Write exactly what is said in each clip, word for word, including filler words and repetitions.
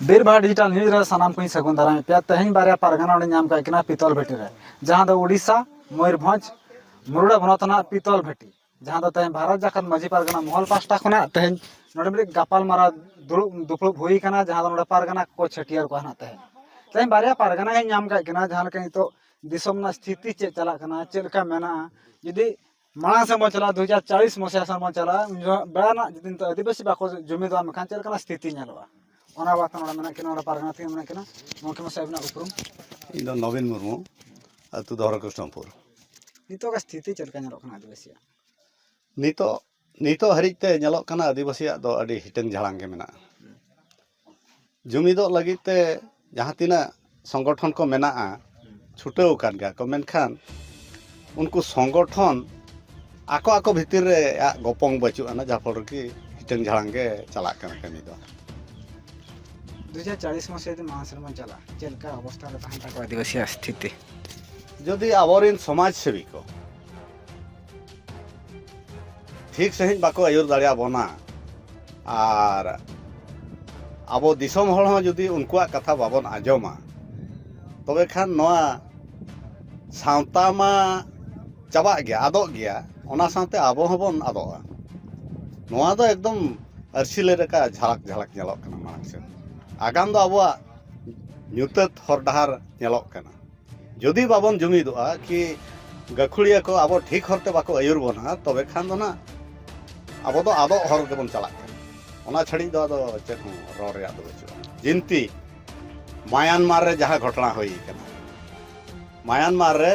ᱵᱤᱨᱵᱟᱦᱟ digital news ᱨᱮ ᱥᱟᱱᱟᱢ ᱠᱚᱧ ᱥᱟᱹᱜᱩᱱ ᱫᱟᱨᱟᱢᱮᱫ ᱯᱮᱭᱟ᱾ ᱛᱮᱦᱮᱧ ᱵᱟᱨᱭᱟ ᱯᱟᱨᱜᱟᱱᱟ ᱚᱸᱰᱮ ᱧᱟᱢ ᱠᱟᱜ ᱠᱤᱱᱟ ᱯᱤᱛᱚᱞ ᱵᱷᱟᱹᱴᱤ ᱨᱮ, ᱡᱟᱦᱟᱸ ᱫᱚ ᱩᱰᱤᱥᱟ ᱢᱚᱭᱩᱨᱵᱷᱚᱸᱡᱽ ᱢᱩᱨᱩᱰᱟ ᱵᱚᱱᱚᱛ ᱨᱮᱱᱟᱜ ᱯᱤᱛᱚᱞ ᱵᱷᱟᱹᱴᱤ, ᱡᱟᱦᱟᱸ ᱫᱚ ᱛᱮᱦᱮᱧ ᱵᱷᱟᱨᱚᱛ ᱡᱟᱠᱟᱛ ᱢᱟᱹᱡᱷᱤ ᱯᱟᱨᱜᱟᱱᱟ ᱢᱚᱦᱚᱞ ᱯᱟᱥᱴᱟ ᱠᱷᱚᱱᱟᱜ ᱛᱮᱦᱮᱧ ᱱᱚᱰᱮ ᱢᱤᱫᱴᱤᱡ ᱜᱟᱯᱟᱞ ᱢᱟᱨᱟᱣ ᱫᱩᱲᱩᱵ ᱫᱩᱯᱲᱩᱵ ᱦᱩᱭ ᱠᱟᱱᱟ, ᱡᱟᱦᱟᱸ ᱫᱚ ᱱᱚᱰᱮ ᱯᱟᱨᱜᱟᱱᱟ ᱠᱚ ᱪᱷᱟᱹᱴᱭᱟᱹᱨ ᱠᱚᱣᱟ ᱱᱟᱜ ᱛᱮᱦᱮᱧ᱾ ᱛᱮᱦᱮᱧ ᱵᱟᱨᱭᱟ ᱯᱟᱨᱜᱟᱱᱟ ᱜᱮᱧ ᱧᱟᱢ ᱠᱟᱜ ᱠᱤᱱᱟ, ᱡᱟᱦᱟᱸ ᱞᱮᱠᱟ ᱱᱤᱛᱚᱜ ᱫᱤᱥᱚᱢ ᱨᱮᱱᱟᱜ ᱥᱛᱷᱤᱛᱤ ᱪᱮᱫ ᱪᱟᱞᱟᱜ ᱠᱟᱱᱟ, ᱪᱮᱫ ᱞᱮᱠᱟ ᱢᱮᱱᱟᱜᱼᱟ, ᱡᱩᱫᱤ ᱢᱟᱲᱟᱝ ᱥᱮᱫ ᱵᱚᱱ ᱪᱟᱞᱟᱜᱼᱟ, ᱫᱩ ᱦᱟᱡᱟᱨ ᱪᱟᱞᱤᱥ ᱢᱚᱥᱤᱦᱟ ᱥᱮᱫ ᱵᱚᱱ ᱪᱟᱞᱟᱜᱼᱟ, ᱩᱱ ᱡᱚᱠᱷᱚᱱ ᱵᱮᱲᱟ ᱨᱮᱱᱟᱜ ᱡᱩᱫᱤ ᱱᱤᱛᱚᱜ ᱟᱹᱫᱤᱵᱟᱹᱥᱤ ᱵᱟᱠᱚ ᱡᱩᱢᱤᱫᱚᱜᱼᱟ, ᱢᱮᱱᱠᱷᱟᱱ ᱪᱮᱫ ᱞᱮᱠᱟᱱᱟᱜ ᱥᱛᱷᱤᱛᱤ ᱧᱮᱞᱚᱜᱼᱟ? ᱚᱱᱟ ᱵᱟᱵᱚᱫ ᱛᱮ ᱱᱚᱰᱮ ᱢᱮᱱᱟᱜ ᱠᱤᱱᱟ, ᱱᱚᱰᱮ ᱯᱟᱨᱜᱟᱱᱟ ᱛᱟᱹᱠᱤᱱ ᱢᱮᱱᱟᱜ ᱠᱤᱱᱟ᱾ ᱜᱚᱢᱠᱮ, ᱢᱟᱥᱮ ᱟᱹᱵᱤᱱᱟᱜ ᱩᱯᱨᱩᱢ? ᱤᱧ ᱫᱚ ᱱᱚᱵᱤᱱ ᱢᱩᱨᱢᱩ, ᱟᱹᱛᱩ ᱫᱚᱦᱨᱚ ᱠᱨᱤᱥᱱᱚᱯᱩᱨ᱾ ᱱᱤᱛᱚᱜᱟᱜ ᱥᱛᱷᱤᱛᱤ ᱪᱮᱫ ᱞᱮᱠᱟ ᱧᱮᱞᱚᱜ ᱠᱟᱱᱟ ᱟᱹᱫᱤᱵᱟᱹᱥᱤᱭᱟᱜ? ᱱᱤᱛᱚᱜ, ᱱᱤᱛᱚᱜ ᱦᱟᱹᱨᱤᱡ ᱛᱮ ᱧᱮᱞᱚᱜ ᱠᱟᱱᱟ, ᱟᱹᱫᱤᱵᱟᱹᱥᱤᱭᱟᱜ ᱫᱚ ᱟᱹᱰᱤ ᱦᱤᱴᱟᱹᱝ ᱡᱷᱟᱲᱟᱝ ᱜᱮ ᱢᱮᱱᱟᱜᱼᱟ᱾ ᱡᱩᱢᱤᱫᱚᱜ ᱞᱟᱹᱜᱤᱫ ᱛᱮ ᱡᱟᱦᱟᱸ ᱛᱤᱱᱟᱹᱜ ᱥᱚᱝᱜᱚᱴᱷᱚᱱ ᱠᱚ ᱢᱮᱱᱟᱜᱼᱟ, ᱪᱷᱩᱴᱟᱹᱣ ᱟᱠᱟᱱ ᱜᱮᱭᱟ ᱠᱚ, ᱢᱮᱱᱠᱷᱟᱱ ᱩᱱᱠᱩ ᱥᱚᱝᱜᱚᱴᱷᱚᱱ ᱟᱠᱚ ᱟᱠᱚ ᱵᱷᱤᱛᱤᱨ ᱨᱮ ᱭᱟᱜ ᱜᱚᱯᱚᱝ ᱵᱟᱹᱪᱩᱜ ᱟᱱᱟ, ᱡᱟᱦᱟᱸ ᱯᱷᱚᱞ ᱨᱮᱠᱤ ᱦᱤᱴᱟᱹᱝ ᱡᱷᱟᱲᱟᱝ ᱜᱮ ᱪᱟᱞᱟᱜ ᱠᱟᱱᱟ ᱠᱟᱹᱢᱤ ᱫᱚ᱾ ᱫᱩ ᱦᱟᱡᱟᱨ ᱪᱟᱞᱤᱥ ᱢᱟᱥᱮ ᱡᱩᱫᱤ ᱢᱟᱲᱟᱝ ᱥᱮᱫ ᱵᱚᱱ ᱪᱟᱞᱟᱜᱼᱟ, ᱪᱮᱫ ᱞᱮᱠᱟ ᱚᱵᱚᱥᱛᱷᱟ ᱨᱮ ᱛᱟᱦᱮᱱ ᱛᱟᱠᱚᱣᱟ ᱟᱹᱫᱤᱵᱟᱹᱥᱤᱭᱟᱜ ᱥᱛᱷᱤᱛᱤ? ᱡᱩᱫᱤ ᱟᱵᱚᱨᱮᱱ ᱥᱚᱢᱟᱡᱽ ᱥᱮᱵᱤ ᱠᱚ ᱴᱷᱤᱠ ᱥᱟᱺᱦᱤᱡ ᱵᱟᱠᱚ ᱟᱹᱭᱩᱨ ᱫᱟᱲᱮᱭᱟᱵᱚᱱᱟ, ᱟᱨ ᱟᱵᱚ ᱫᱤᱥᱚᱢ ᱦᱚᱲ ᱦᱚᱸ ᱡᱩᱫᱤ ᱩᱱᱠᱩᱣᱟᱜ ᱠᱟᱛᱷᱟ ᱵᱟᱵᱚᱱ ᱟᱸᱡᱚᱢᱟ, ᱛᱚᱵᱮ ᱠᱷᱟᱱ ᱱᱚᱣᱟ ᱥᱟᱶᱛᱟ ᱢᱟ ᱪᱟᱵᱟᱜ ᱜᱮᱭᱟ, ᱟᱫᱚᱜ ᱜᱮᱭᱟ, ᱚᱱᱟ ᱥᱟᱶᱛᱮ ᱟᱵᱚ ᱦᱚᱸᱵᱚᱱ ᱟᱫᱚᱜᱼᱟ᱾ ᱱᱚᱣᱟ ᱫᱚ ᱮᱠᱫᱚᱢ ᱟᱹᱨᱥᱤ ᱞᱮᱠᱟ ᱡᱷᱟᱞᱟᱠ ᱡᱷᱟᱞᱟᱠ ᱧᱮᱞᱚᱜ ᱠᱟᱱᱟ ᱢᱟᱲᱟᱝ ᱥᱮᱫ᱾ ᱟᱜᱟᱢ ᱫᱚ ᱟᱵᱚᱣᱟᱜ ᱧᱩᱛᱟᱹᱛ ᱦᱚᱨ ᱰᱟᱦᱟᱨ ᱧᱮᱞᱚᱜ ᱠᱟᱱᱟ᱾ ᱡᱩᱫᱤ ᱵᱟᱵᱚᱱ ᱡᱩᱢᱤᱫᱚᱜᱼᱟ, ᱠᱤ ᱜᱟᱹᱠᱷᱩᱲᱤᱭᱟᱹ ᱠᱚ ᱟᱵᱚ ᱴᱷᱤᱠ ᱦᱚᱨᱛᱮ ᱵᱟᱠᱚ ᱟᱹᱭᱩᱨ ᱵᱚᱱᱟ, ᱛᱚᱵᱮ ᱠᱷᱟᱱ ᱫᱚ ᱱᱟᱜ ᱟᱵᱚ ᱫᱚ ᱟᱫᱚᱜ ᱦᱚᱨ ᱜᱮᱵᱚᱱ ᱪᱟᱞᱟᱜ ᱠᱟᱱᱟ᱾ ᱚᱱᱟ ᱪᱷᱟᱹᱲᱤᱡ ᱫᱚ ᱟᱫᱚ ᱪᱮᱫ ᱦᱚᱸ ᱨᱚᱲ ᱨᱮᱭᱟᱜ ᱫᱚ ᱵᱟᱹᱪᱩᱜᱼᱟ᱾ ᱡᱤᱱᱛᱤ ᱢᱟᱭᱟᱱᱢᱟᱨ ᱨᱮ ᱡᱟᱦᱟᱸ ᱜᱷᱚᱴᱚᱱᱟ ᱦᱩᱭ ᱠᱟᱱᱟ, ᱢᱟᱭᱟᱱᱢᱟᱨ ᱨᱮ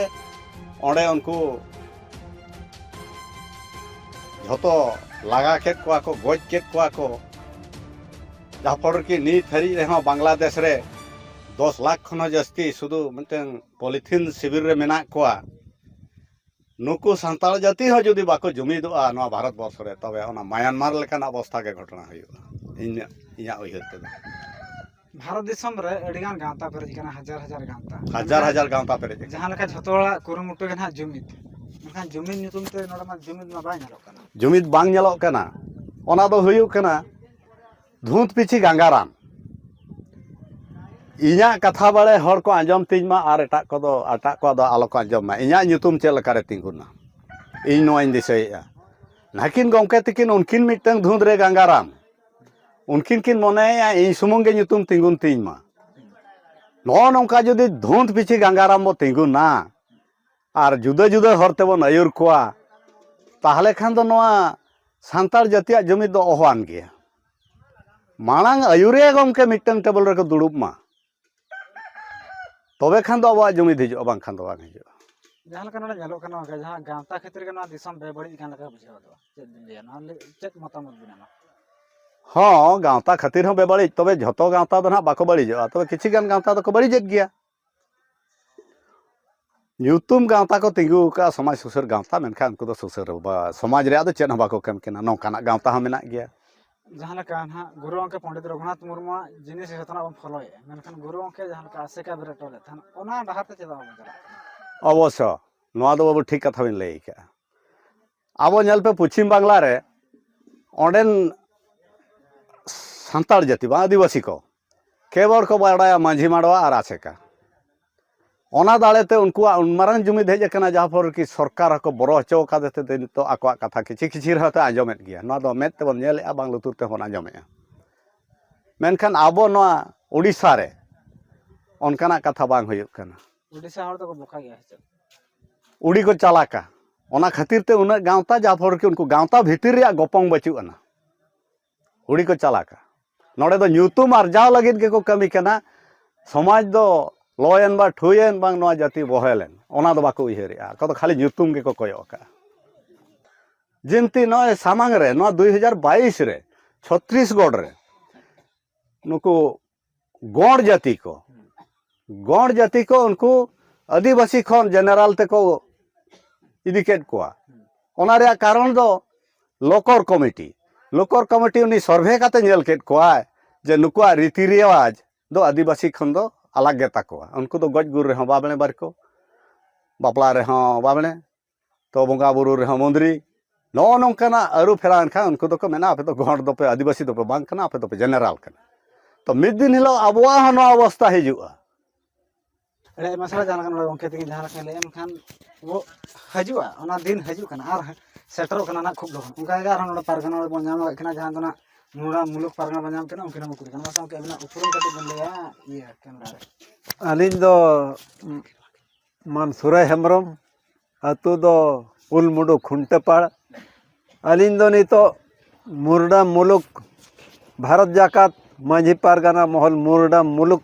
ᱚᱸᱰᱮ ᱩᱱᱠᱩ ᱡᱷᱚᱛᱚ ᱞᱟᱜᱟ ᱠᱮᱫ ᱠᱚᱣᱟ ᱠᱚ, ᱜᱚᱡ ᱠᱮᱫ ᱠᱚᱣᱟ ᱠᱚ, ᱡᱟᱦᱟᱸ ᱯᱚᱨ ᱠᱤ ᱱᱤᱛ ᱦᱟᱹᱨᱤᱡ ᱨᱮᱦᱚᱸ ᱵᱟᱝᱞᱟᱫᱮᱥ ᱨᱮ ᱫᱚᱥ ᱞᱟᱠᱷ ᱠᱷᱚᱱ ᱦᱚᱸ ᱡᱟᱹᱥᱛᱤ ᱥᱩᱫᱷᱩ ᱢᱤᱫᱴᱟᱝ ᱯᱚᱞᱤᱛᱷᱤᱱ ᱥᱤᱵᱤᱨ ᱨᱮ ᱢᱮᱱᱟᱜ ᱠᱚᱣᱟ᱾ ᱱᱩᱠᱩ ᱥᱟᱱᱛᱟᱲ ᱡᱟᱹᱛᱤ ᱦᱚᱸ ᱡᱩᱫᱤ ᱵᱟᱠᱚ ᱡᱩᱢᱤᱫᱚᱜᱼᱟ ᱱᱚᱣᱟ ᱵᱷᱟᱨᱚᱛ ᱵᱚᱨᱥᱚ ᱨᱮ, ᱛᱚᱵᱮ ᱚᱱᱟ ᱢᱟᱭᱟᱱᱢᱟᱨ ᱞᱮᱠᱟᱱ ᱚᱵᱚᱥᱛᱷᱟ ᱜᱮ ᱜᱷᱚᱴᱚᱱᱟ ᱦᱩᱭᱩᱜᱼᱟ, ᱤᱧᱟᱹᱜ, ᱤᱧᱟᱹᱜ ᱩᱭᱦᱟᱹᱨ ᱛᱮᱫᱚ᱾ ᱵᱷᱟᱨᱚᱛ ᱫᱤᱥᱚᱢ ᱨᱮ ᱟᱹᱰᱤᱜᱟᱱ ᱜᱟᱶᱛᱟ ᱯᱮᱨᱮᱡ ᱠᱟᱱᱟ, ᱦᱟᱡᱟᱨ ᱦᱟᱡᱟᱨ ᱜᱟᱶᱛᱟ᱾ ᱦᱟᱡᱟᱨ ᱦᱟᱡᱟᱨ ᱜᱟᱶᱛᱟ ᱯᱮᱨᱮᱡ ᱟᱠᱟᱱᱟ᱾ ᱡᱟᱦᱟᱸ ᱞᱮᱠᱟ ᱡᱷᱚᱛᱚ ᱦᱚᱲᱟᱜ ᱠᱩᱨᱩᱢᱩᱴᱩ ᱜᱮ ᱱᱟᱦᱟᱜ ᱡᱩᱢᱤᱫ, ᱢᱮᱱᱠᱷᱟᱱ ᱡᱩᱢᱤᱫ ᱧᱩᱛᱩᱢ ᱛᱮ ᱱᱚᱰᱮ ᱢᱟ ᱡᱩᱢᱤᱫ ᱢᱟ ᱵᱟᱭ ᱧᱮᱞᱚᱜ ᱠᱟᱱᱟ᱾ ᱡᱩᱢᱤᱫ ᱵᱟᱝ ᱧᱮᱞᱚᱜ ᱠᱟᱱᱟ᱾ ᱚᱱᱟ ᱫᱚ ᱦᱩᱭᱩᱜ ᱠᱟᱱᱟ ᱫᱷᱩᱸᱛ ᱯᱤᱪᱷᱤ ᱜᱟᱸᱜᱟᱨᱟᱢ᱾ ᱤᱧᱟᱹᱜ ᱠᱟᱛᱷᱟ ᱵᱟᱲᱟᱭ ᱦᱚᱲ ᱠᱚ ᱟᱸᱡᱚᱢ ᱛᱤᱧ ᱢᱟ ᱟᱨ ᱮᱴᱟᱜ ᱠᱚᱫᱚ, ᱮᱴᱟᱜ ᱠᱚᱣᱟᱜ ᱫᱚ ᱟᱞᱚ ᱠᱚ ᱟᱸᱡᱚᱢ ᱢᱟ᱾ ᱤᱧᱟᱹᱜ ᱧᱩᱛᱩᱢ ᱪᱮᱫ ᱞᱮᱠᱟᱨᱮ ᱛᱤᱸᱜᱩᱱᱟ, ᱤᱧ ᱱᱚᱣᱟᱧ ᱫᱤᱥᱟᱹᱭᱮᱫᱼᱟ᱾ ᱱᱟᱹᱠᱤᱱ ᱜᱚᱢᱠᱮ ᱛᱤᱠᱤᱱ ᱩᱱᱠᱤᱱ ᱢᱤᱫᱴᱟᱝ ᱫᱷᱩᱸᱫ ᱨᱮ ᱜᱟᱝᱜᱟᱨᱟᱢ, ᱩᱱᱠᱤᱱ ᱠᱤᱱ ᱢᱚᱱᱮᱭᱮᱫᱼᱟ ᱤᱧ ᱥᱩᱢᱩᱝ ᱜᱮ ᱧᱩᱛᱩᱢ ᱛᱤᱸᱜᱩᱱ ᱛᱤᱧ ᱢᱟ᱾ ᱱᱚᱜᱼᱚ ᱱᱚᱝᱠᱟ ᱡᱩᱫᱤ ᱫᱷᱩᱸᱫ ᱯᱤᱪᱷᱤ ᱜᱟᱝᱜᱟᱨᱟᱢ ᱵᱚ ᱛᱤᱸᱜᱩᱱᱟ ᱟᱨ ᱡᱩᱫᱟᱹ ᱡᱩᱫᱟᱹ ᱦᱚᱨ ᱛᱮᱵᱚᱱ ᱟᱹᱭᱩᱨ ᱠᱚᱣᱟ, ᱛᱟᱦᱚᱞᱮ ᱠᱷᱟᱱ ᱫᱚ ᱱᱚᱣᱟ ᱥᱟᱱᱛᱟᱲ ᱡᱟᱹᱛᱤᱭᱟᱜ ᱡᱩᱢᱤᱫ ᱫᱚ ᱚᱦᱚᱣᱟᱱ ᱜᱮᱭᱟ᱾ ᱢᱟᱲᱟᱝ ᱟᱹᱭᱩᱨᱤᱭᱟᱹ ᱜᱚᱢᱠᱮ ᱢᱤᱫᱴᱟᱝ ᱴᱮᱵᱚᱞ ᱨᱮᱠᱚ ᱫᱩᱲᱩᱵ ᱢᱟ, ᱛᱚᱵᱮ ᱠᱷᱟᱱ ᱫᱚ ᱟᱵᱚᱣᱟᱜ ᱡᱩᱢᱤᱫ ᱦᱤᱡᱩᱜᱼᱟ, ᱵᱟᱝᱠᱷᱟᱱ ᱫᱚ ᱵᱟᱝ ᱦᱤᱡᱩᱜᱼᱟ᱾ ᱡᱟᱦᱟᱸ ᱞᱮᱠᱟ ᱱᱚᱰᱮ ᱧᱮᱞᱚᱜ ᱠᱟᱱᱟ ᱜᱚᱢᱠᱮ, ᱡᱟᱦᱟᱸ ᱜᱟᱶᱛᱟ ᱠᱷᱟᱹᱛᱤᱨ ᱜᱮ ᱱᱚᱣᱟ ᱫᱤᱥᱚᱢ ᱵᱮᱵᱟᱹᱲᱤᱡ ᱠᱟᱱ ᱞᱮᱠᱟ ᱵᱩᱡᱷᱟᱹᱣ ᱜᱚᱫᱚᱜᱼᱟ᱾ ᱪᱮᱫ ᱵᱤᱱ ᱞᱟᱹᱭᱟ ᱱᱚᱣᱟ ᱞᱟᱹᱭ, ᱪᱮᱫ ᱢᱚᱛᱟᱢᱚᱛ ᱵᱤᱱ ᱮᱢᱟ? ᱦᱚᱸ, ᱜᱟᱶᱛᱟ ᱠᱷᱟᱹᱛᱤᱨ ᱦᱚᱸ ᱵᱮᱵᱟᱹᱲᱤᱡ, ᱛᱚᱵᱮ ᱡᱷᱚᱛᱚ ᱜᱟᱶᱛᱟ ᱫᱚ ᱱᱟᱦᱟᱜ ᱵᱟᱠᱚ ᱵᱟᱹᱲᱤᱡᱚᱜᱼᱟ, ᱛᱚᱵᱮ ᱠᱤᱪᱷᱩ ᱜᱟᱱ ᱜᱟᱶᱛᱟ ᱫᱚᱠᱚ ᱵᱟᱹᱲᱤᱡᱮᱫ ᱜᱮᱭᱟ᱾ ᱧᱩᱛᱩᱢ ᱜᱟᱶᱛᱟ ᱠᱚ ᱛᱤᱸᱜᱩ ᱟᱠᱟᱫᱼᱟ, ᱥᱚᱢᱟᱡᱽ ᱥᱩᱥᱟᱹᱨ ᱜᱟᱶᱛᱟ, ᱢᱮᱱᱠᱷᱟᱱ ᱩᱱᱠᱩ ᱫᱚ ᱥᱩᱥᱟᱹᱨ ᱵᱟ-, ᱥᱚᱢᱟᱡᱽ ᱨᱮᱭᱟᱜ ᱫᱚ ᱪᱮᱫ ᱦᱚᱸ ᱵᱟᱠᱚ ᱠᱟᱹᱢᱤ ᱠᱟᱱᱟ, ᱱᱚᱝᱠᱟᱱᱟᱜ ᱜᱟᱶᱛᱟ ᱦᱚᱸ ᱢᱮᱱᱟᱜ ᱜᱮᱭᱟ᱾ ᱡᱟᱦᱟᱸ ᱞᱮᱠᱟ ᱱᱟᱦᱟᱜ ᱜᱩᱨᱩ ᱜᱚᱢᱠᱮ ᱯᱚᱱᱰᱤᱛ ᱨᱚᱜᱷᱩᱱᱟᱛᱷ ᱢᱩᱨᱢᱩᱣᱟᱜ ᱡᱤᱱᱤᱥ ᱡᱚᱛᱚᱱᱟᱜ ᱵᱚᱱ ᱯᱷᱚᱞᱳᱭᱮᱫᱼᱟ, ᱢᱮᱱᱠᱷᱟᱱ ᱜᱩᱨᱩ ᱜᱚᱢᱠᱮ ᱡᱟᱦᱟᱸ ᱞᱮᱠᱟ ᱟᱥᱮᱠᱟ ᱵᱮᱨᱮᱫ ᱦᱚᱴᱚ ᱞᱮᱫ ᱛᱟᱦᱮᱱ, ᱚᱱᱟ ᱰᱟᱦᱟᱨ ᱛᱮ ᱪᱮᱫᱟᱜ ᱵᱟᱵᱚᱱ ᱪᱟᱞᱟᱜ ᱠᱟᱱᱟ? ᱚᱵᱚᱥᱥᱚ, ᱱᱚᱣᱟ ᱫᱚ ᱵᱟᱹᱵᱩ ᱴᱷᱤᱠ ᱠᱟᱛᱷᱟ ᱵᱤᱱ ᱞᱟᱹᱭ ᱟᱠᱟᱫᱼᱟ᱾ ᱟᱵᱚ ᱧᱮᱞ ᱯᱮ, ᱯᱚᱪᱷᱤᱢ ᱵᱟᱝᱞᱟ ᱨᱮ ᱚᱸᱰᱮᱱ ᱥᱟᱱᱛᱟᱲ ᱡᱟᱹᱛᱤ ᱵᱟᱝ, ᱟᱹᱫᱤᱵᱟᱹᱥᱤ ᱠᱚ ᱠᱮᱵᱚᱞ ᱠᱚ ᱵᱟᱲᱟᱭᱟ ᱢᱟᱹᱡᱷᱤ ᱢᱟᱰᱣᱟ ᱟᱨ ᱟᱥᱮᱠᱟ᱾ ᱚᱱᱟ ᱫᱟᱲᱮ ᱛᱮ ᱩᱱᱠᱩᱣᱟᱜ ᱩᱱ ᱢᱟᱨᱟᱝ ᱡᱩᱢᱤᱫ ᱦᱮᱡ ᱟᱠᱟᱱᱟ, ᱡᱟᱦᱟᱸ ᱯᱚᱨ ᱠᱤ ᱥᱚᱨᱠᱟᱨ ᱦᱚᱸᱠᱚ ᱵᱚᱨᱚ ᱦᱚᱪᱚ ᱟᱠᱟᱫᱮ ᱛᱮ ᱱᱤᱛᱚᱜ ᱟᱠᱚᱣᱟᱜ ᱠᱟᱛᱷᱟ ᱠᱤᱪᱷᱤ ᱠᱤᱪᱷᱤ ᱨᱮᱦᱚᱸ ᱛᱮ ᱟᱸᱡᱚᱢᱮᱫ ᱜᱮᱭᱟ᱾ ᱱᱚᱣᱟ ᱫᱚ ᱢᱮᱫ ᱛᱮᱵᱚᱱ ᱧᱮᱞᱮᱫᱼᱟ, ᱵᱟᱝ ᱞᱩᱛᱩᱨ ᱛᱮᱵᱚᱱ ᱟᱸᱡᱚᱢᱮᱫᱼᱟ᱾ ᱢᱮᱱᱠᱷᱟᱱ ᱟᱵᱚ ᱱᱚᱣᱟ ᱩᱰᱤᱥᱟ ᱨᱮ ᱚᱱᱠᱟᱱᱟᱜ ᱠᱟᱛᱷᱟ ᱵᱟᱝ ᱦᱩᱭᱩᱜ ᱠᱟᱱᱟ᱾ ᱩᱰᱤᱥᱟ ᱦᱚᱲ ᱫᱚᱠᱚ ᱵᱚᱠᱟ ᱜᱮᱭᱟ ᱥᱮ ᱪᱮᱫ? ᱩᱰᱤ ᱠᱚ ᱪᱟᱞᱟᱠᱟ, ᱚᱱᱟ ᱠᱷᱟᱹᱛᱤᱨ ᱛᱮ ᱩᱱᱟᱹᱜ ᱜᱟᱶᱛᱟ, ᱡᱟᱦᱟᱸ ᱯᱚᱨ ᱠᱤ ᱩᱱᱠᱩ ᱜᱟᱶᱛᱟ ᱵᱷᱤᱛᱤᱨ ᱨᱮᱭᱟᱜ ᱜᱚᱯᱚᱝ ᱵᱟᱹᱪᱩᱜ ᱟᱱᱟ᱾ ᱩᱰᱤ ᱠᱚ ᱪᱟᱞᱟᱠᱟ᱾ ᱱᱚᱰᱮ ᱫᱚ ᱧᱩᱛᱩᱢ ᱟᱨᱡᱟᱣ ᱞᱟᱹᱜᱤᱫ ᱜᱮᱠᱚ ᱠᱟᱹᱢᱤ ᱠᱟᱱᱟ᱾ ᱥᱚᱢᱟᱡᱽ ᱫᱚ ᱞᱚᱭᱮᱱ ᱵᱟ ᱴᱷᱩᱭᱮᱱ ᱵᱟᱝ ᱱᱚᱣᱟ ᱡᱟᱹᱛᱤ ᱵᱚᱦᱮᱞᱮᱱ, ᱚᱱᱟ ᱫᱚ ᱵᱟᱠᱚ ᱩᱭᱦᱟᱹᱨᱮᱜᱼᱟ᱾ ᱟᱠᱚ ᱫᱚ ᱠᱷᱟᱹᱞᱤ ᱧᱩᱛᱩᱢ ᱜᱮᱠᱚ ᱠᱚᱭᱚᱜ ᱟᱠᱟᱫᱼᱟ᱾ ᱡᱤᱱᱛᱤ ᱱᱚᱜᱼᱚᱭ ᱥᱟᱢᱟᱝ ᱨᱮ ᱱᱚᱣᱟ ᱫᱩᱭ ᱦᱟᱡᱟᱨ ᱵᱟᱭᱤᱥ ᱨᱮ ᱪᱷᱚᱛᱨᱤᱥᱜᱚᱲ ᱨᱮ ᱱᱩᱠᱩ ᱜᱚᱸᱲ ᱡᱟᱹᱛᱤ ᱠᱚ, ᱜᱚᱸᱲ ᱡᱟᱹᱛᱤ ᱠᱚ ᱩᱱᱠᱩ ᱟᱹᱫᱤᱵᱟᱹᱥᱤ ᱠᱷᱚᱱ ᱡᱮᱱᱟᱨᱟᱞ ᱛᱮᱠᱚ ᱤᱫᱤ ᱠᱮᱫ ᱠᱚᱣᱟ᱾ ᱚᱱᱟ ᱨᱮᱭᱟᱜ ᱠᱟᱨᱚᱱ ᱫᱚ ᱞᱳᱠᱚᱨ ᱠᱚᱢᱤᱴᱤ, ᱞᱳᱠᱚᱨ ᱠᱚᱢᱤᱴᱤ ᱩᱱᱤ ᱥᱚᱨᱵᱷᱮ ᱠᱟᱛᱮ ᱧᱮᱞ ᱠᱮᱫ ᱠᱚᱣᱟᱭ ᱡᱮ ᱱᱩᱠᱩᱣᱟᱜ ᱨᱤᱛᱤ ᱨᱮᱣᱟᱡᱽ ᱫᱚ ᱟᱹᱫᱤᱵᱟᱹᱥᱤ ᱠᱷᱚᱱ ᱫᱚ ᱟᱞᱟᱜᱽ ᱜᱮᱛᱟ ᱠᱚᱣᱟ᱾ ᱩᱱᱠᱩ ᱫᱚ ᱜᱚᱡ ᱜᱩᱨ ᱨᱮᱦᱚᱸ ᱵᱟᱵᱽᱲᱮ ᱵᱟᱨᱠᱚ, ᱵᱟᱯᱞᱟ ᱨᱮᱦᱚᱸ ᱵᱟᱵᱽᱲᱮ, ᱛᱚ ᱵᱚᱸᱜᱟ ᱵᱩᱨᱩ ᱨᱮᱦᱚᱸ ᱢᱚᱱᱫᱽᱨᱤ᱾ ᱱᱚᱜᱼᱚ ᱱᱚᱝᱠᱟᱱᱟᱜ ᱟᱹᱨᱩ ᱯᱷᱮᱨᱟᱣ ᱮᱱᱠᱷᱟᱱ ᱩᱱᱠᱩ ᱫᱚᱠᱚ ᱢᱮᱱᱟ, ᱟᱯᱮ ᱫᱚ ᱜᱚᱸᱰ ᱫᱚᱯᱮ ᱟᱹᱫᱤᱵᱟᱹᱥᱤ ᱫᱚᱯᱮ ᱵᱟᱝ ᱠᱟᱱᱟ, ᱟᱯᱮ ᱫᱚᱯᱮ ᱡᱮᱱᱟᱨᱟᱞ ᱠᱟᱱᱟ᱾ ᱢᱤᱫ ᱫᱤᱱ ᱦᱤᱞᱳᱜ ᱟᱵᱚᱣᱟᱜ ᱦᱚᱸ ᱱᱚᱣᱟ ᱚᱵᱚᱥᱛᱟ ᱦᱤᱡᱩᱜᱼᱟ᱾ ᱟᱹᱰᱤ ᱟᱭᱢᱟ ᱥᱟᱨᱦᱟᱣ ᱡᱟᱦᱟᱸ ᱞᱮᱠᱟ ᱱᱚᱰᱮ ᱜᱚᱢᱠᱮ ᱛᱟᱹᱠᱤᱱ ᱡᱟᱦᱟᱸ ᱞᱮᱠᱟ ᱞᱟᱹᱭᱮᱫᱼᱟ, ᱢᱮᱱᱠᱷᱟᱱ ᱟᱵᱚ ᱦᱤᱡᱩᱜᱼᱟ, ᱚᱱᱟ ᱫᱤᱱ ᱦᱤᱡᱩᱜ ᱠᱟᱱᱟ ᱟᱨ ᱥᱮᱴᱮᱨᱚᱜ ᱠᱟᱱᱟ ᱱᱟᱜ ᱠᱷᱩᱵ ᱞᱚᱜᱚᱱ᱾ ᱚᱱᱠᱟ ᱜᱮ ᱟᱨᱦᱚᱸ ᱱᱚᱰᱮ ᱯᱟᱨᱜᱟᱱᱟ ᱵᱚᱱ ᱧᱟᱢ ᱟᱠᱟᱫ ᱠᱤᱱᱟ, ᱡᱟᱦᱟᱸ ᱫᱚ ᱱᱟᱜ ᱢᱩᱞᱟ ᱢᱩᱞᱩᱠ ᱯᱟᱨᱜᱟᱱᱟ ᱵᱚᱱ ᱧᱟᱢ ᱠᱤᱱᱟ, ᱩᱱᱠᱤᱱ ᱦᱚᱸ ᱵᱚᱱ ᱠᱩᱞᱤ ᱠᱟᱱᱟ᱾ ᱚᱱᱟ ᱥᱟᱶᱛᱮ ᱟᱹᱵᱤᱱᱟᱜ ᱩᱯᱨᱩᱢ ᱠᱟᱹᱴᱤᱡ ᱵᱚᱱ ᱞᱟᱹᱭᱟ ᱤᱭᱟᱹ ᱠᱮᱢᱨᱟ ᱨᱮ᱾ ᱟᱹᱞᱤᱧ ᱫᱚ ᱢᱟᱱ ᱥᱩᱨᱟᱭ ᱦᱮᱢᱵᱨᱚᱢ, ᱟᱹᱛᱩ ᱫᱚ ᱩᱞᱢᱩᱰᱩ ᱠᱷᱩᱱᱴᱟᱹᱯᱟᱲ᱾ ᱟᱹᱞᱤᱧ ᱫᱚ ᱱᱤᱛᱚᱜ ᱢᱩᱨᱰᱟ ᱢᱩᱞᱩᱠ ᱵᱷᱟᱨᱚᱛ ᱡᱟᱠᱟᱛ ᱢᱟᱹᱡᱷᱤ ᱯᱟᱨᱜᱟᱱᱟ ᱢᱚᱦᱚᱞ ᱢᱩᱨᱰᱟ ᱢᱩᱞᱩᱠ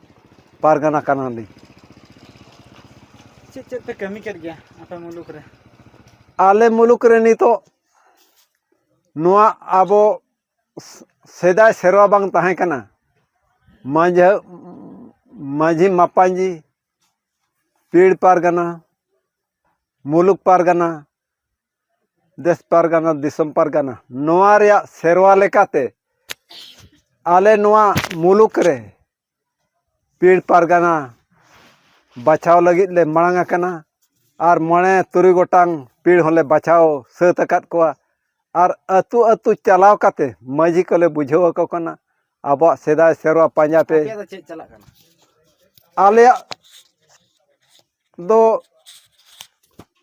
ᱯᱟᱨᱜᱟᱱᱟ ᱠᱟᱱᱟᱞᱤᱧ᱾ ᱪᱮᱫ ᱪᱮᱫ ᱯᱮ ᱠᱟᱹᱢᱤ ᱠᱮᱫ ᱜᱮᱭᱟ ᱟᱯᱮ ᱢᱩᱞᱩᱠ ᱨᱮ? ᱟᱞᱮ ᱢᱩᱞᱩᱠ ᱨᱮ ᱱᱤᱛᱚᱜ ᱱᱚᱣᱟ ᱟᱵᱚ ᱥᱮᱫᱟᱭ ᱥᱮᱨᱣᱟ ᱵᱟᱝ ᱛᱟᱦᱮᱸ ᱠᱟᱱᱟ, ᱢᱟᱹᱡᱷᱤ ᱢᱟᱹᱡᱷᱤ ᱢᱟᱯᱟᱧᱡᱤ, ᱯᱤᱲ ᱯᱟᱨᱜᱟᱱᱟ, ᱢᱩᱞᱩᱠ ᱯᱟᱨᱜᱟᱱᱟ, ᱫᱮᱥ ᱯᱟᱨᱜᱟᱱᱟ, ᱫᱤᱥᱚᱢ ᱯᱟᱨᱜᱟᱱᱟ, ᱱᱚᱣᱟ ᱨᱮᱭᱟᱜ ᱥᱮᱨᱣᱟ ᱞᱮᱠᱟᱛᱮ ᱟᱞᱮ ᱱᱚᱣᱟ ᱢᱩᱞᱩᱠ ᱨᱮ ᱯᱤᱲ ᱯᱟᱨᱜᱟᱱᱟ ᱵᱟᱪᱷᱟᱣ ᱞᱟᱹᱜᱤᱫ ᱞᱮ ᱢᱟᱲᱟᱝ ᱟᱠᱟᱱᱟ᱾ ᱟᱨ ᱢᱚᱬᱮ ᱛᱩᱨᱩᱭ ᱜᱚᱴᱟᱝ ᱯᱤᱲ ᱦᱚᱸᱞᱮ ᱵᱟᱪᱷᱟᱣ ᱥᱟᱹᱛ ᱟᱠᱟᱫ ᱠᱚᱣᱟ᱾ ᱟᱨ ᱟᱹᱛᱩ ᱟᱹᱛᱩ ᱪᱟᱞᱟᱣ ᱠᱟᱛᱮ ᱢᱟᱹᱡᱷᱤ ᱠᱚᱞᱮ ᱵᱩᱡᱷᱟᱹᱣ ᱟᱠᱚ ᱠᱟᱱᱟ, ᱟᱵᱚᱣᱟᱜ ᱥᱮᱫᱟᱭ ᱥᱮᱨᱣᱟ ᱯᱟᱸᱡᱟ ᱯᱮ᱾ ᱟᱯᱮᱭᱟᱜ ᱫᱚ ᱪᱮᱫ ᱪᱟᱞᱟᱜ ᱠᱟᱱᱟ? ᱟᱞᱮᱭᱟᱜ ᱫᱚ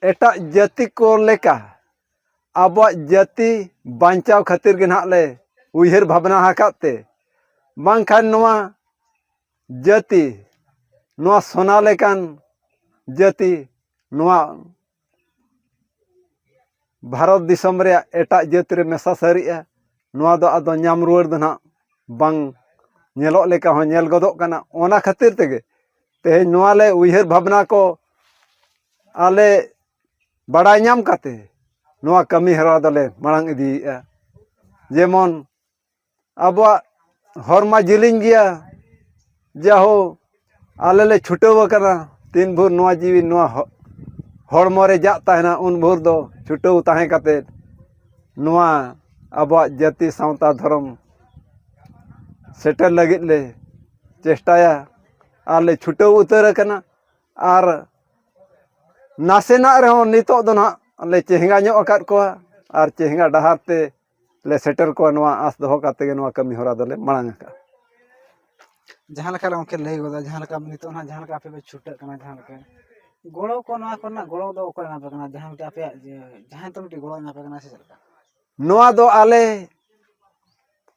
ᱮᱴᱟᱜ ᱡᱟᱹᱛᱤ ᱠᱚ ᱞᱮᱠᱟ ᱟᱵᱚᱣᱟᱜ ᱡᱟᱹᱛᱤ ᱵᱟᱧᱪᱟᱣ ᱠᱷᱟᱹᱛᱤᱨ ᱜᱮ ᱱᱟᱦᱟᱜ ᱞᱮ ᱩᱭᱦᱟᱹᱨ ᱵᱷᱟᱵᱽᱱᱟ ᱟᱠᱟᱫ ᱛᱮ, ᱵᱟᱝᱠᱷᱟᱱ ᱱᱚᱣᱟ ᱡᱟᱹᱛᱤ, ᱱᱚᱣᱟ ᱥᱚᱱᱟ ᱞᱮᱠᱟᱱ ᱡᱟᱹᱛᱤ, ᱱᱚᱣᱟ ᱵᱷᱟᱨᱚᱛ ᱫᱤᱥᱚᱢ ᱨᱮᱭᱟᱜ ᱮᱴᱟᱜ ᱡᱟᱹᱛ ᱨᱮ ᱢᱮᱥᱟ ᱥᱟᱹᱨᱤᱜᱼᱟ, ᱱᱚᱣᱟ ᱫᱚ ᱟᱫᱚ ᱧᱟᱢ ᱨᱩᱣᱟᱹᱲ ᱫᱚ ᱱᱟᱦᱟᱜ ᱵᱟᱝ ᱧᱮᱞᱚᱜ ᱞᱮᱠᱟ ᱦᱚᱸ ᱧᱮᱞ ᱜᱚᱫᱚᱜ ᱠᱟᱱᱟ᱾ ᱚᱱᱟ ᱠᱷᱟᱹᱛᱤᱨ ᱛᱮᱜᱮ ᱛᱮᱦᱮᱧ ᱱᱚᱣᱟ ᱞᱮ ᱩᱭᱦᱟᱹᱨ ᱵᱷᱟᱵᱽᱱᱟ ᱠᱚ ᱟᱞᱮ ᱵᱟᱲᱟᱭ ᱧᱟᱢ ᱠᱟᱛᱮ ᱱᱚᱣᱟ ᱠᱟᱹᱢᱤ ᱦᱚᱨᱟ ᱫᱚᱞᱮ ᱢᱟᱲᱟᱝ ᱤᱫᱤᱭᱮᱫᱼᱟ᱾ ᱡᱮᱢᱚᱱ ᱟᱵᱚᱣᱟᱜ ᱦᱚᱨ ᱢᱟ ᱡᱮᱞᱮᱧ ᱜᱮᱭᱟ, ᱡᱟᱦᱳ ᱟᱞᱮ ᱞᱮ ᱪᱷᱩᱴᱟᱹᱣ ᱟᱠᱟᱱᱟ᱾ ᱛᱤᱱ ᱵᱷᱳᱨ ᱱᱚᱣᱟ ᱡᱤᱣᱤ ᱱᱚᱣᱟ ᱦᱚ-, ᱦᱚᱲᱢᱚ ᱨᱮ ᱡᱟᱜ ᱛᱟᱦᱮᱱᱟ, ᱩᱱ ᱵᱷᱳᱨ ᱫᱚ ᱪᱷᱩᱴᱟᱹᱣ ᱛᱟᱦᱮᱸ ᱠᱟᱛᱮ ᱱᱚᱣᱟ ᱟᱵᱚᱣᱟᱜ ᱡᱟᱹᱛᱤ ᱥᱟᱶᱛᱟ ᱫᱷᱚᱨᱚᱢ ᱥᱮᱴᱮᱨ ᱞᱟᱹᱜᱤᱫ ᱞᱮ ᱪᱮᱥᱴᱟᱭᱟ ᱟᱨ ᱞᱮ ᱪᱷᱩᱴᱟᱹᱣ ᱩᱛᱟᱹᱨ ᱟᱠᱟᱱᱟ᱾ ᱟᱨ ᱱᱟᱥᱮᱱᱟᱜ ᱨᱮᱦᱚᱸ ᱱᱤᱛᱚᱜ ᱫᱚ ᱱᱟᱦᱟᱜ ᱞᱮ ᱪᱮᱦᱜᱟ ᱧᱚᱜ ᱟᱠᱟᱫ ᱠᱚᱣᱟ ᱟᱨ ᱪᱮᱦᱜᱟ ᱰᱟᱦᱟᱨ ᱛᱮ ᱞᱮ ᱥᱮᱴᱮᱨ ᱠᱚᱣᱟ, ᱱᱚᱣᱟ ᱟᱸᱥ ᱫᱚᱦᱚ ᱠᱟᱛᱮ ᱜᱮ ᱱᱚᱣᱟ ᱠᱟᱹᱢᱤ ᱦᱚᱨᱟ ᱫᱚᱞᱮ ᱢᱟᱲᱟᱝ ᱟᱠᱟᱫᱼᱟ᱾ ᱡᱟᱦᱟᱸ ᱞᱮᱠᱟ ᱜᱚᱢᱠᱮ ᱞᱟᱹᱭ ᱜᱚᱫᱟ, ᱡᱟᱦᱟᱸ ᱞᱮᱠᱟ ᱱᱤᱛᱚᱜ ᱱᱟᱦᱟᱜ ᱡᱟᱦᱟᱸ ᱞᱮᱠᱟ ᱟᱯᱮ ᱯᱮ ᱪᱷᱩᱴᱟᱹᱜ ᱠᱟᱱᱟ, ᱡᱟᱦᱟᱸ ᱞᱮᱠᱟ ᱜᱚᱲᱚ ᱠᱚ, ᱱᱚᱣᱟ ᱠᱚᱨᱮᱱᱟᱜ ᱜᱚᱲᱚ ᱫᱚ ᱚᱠᱚᱭ ᱮᱢᱟ ᱯᱮ ᱠᱟᱱᱟ? ᱡᱟᱦᱟᱸ ᱢᱤᱫᱴᱮᱱ ᱟᱯᱮᱭᱟᱜ ᱡᱮ ᱡᱟᱦᱟᱸᱭ ᱛᱚ ᱢᱤᱫᱴᱮᱱ ᱜᱚᱲᱚ ᱮᱢᱟ ᱯᱮ ᱠᱟᱱᱟ ᱥᱮ ᱪᱮᱫ ᱞᱮᱠᱟ? ᱱᱚᱣᱟ ᱫᱚ ᱟᱞᱮ,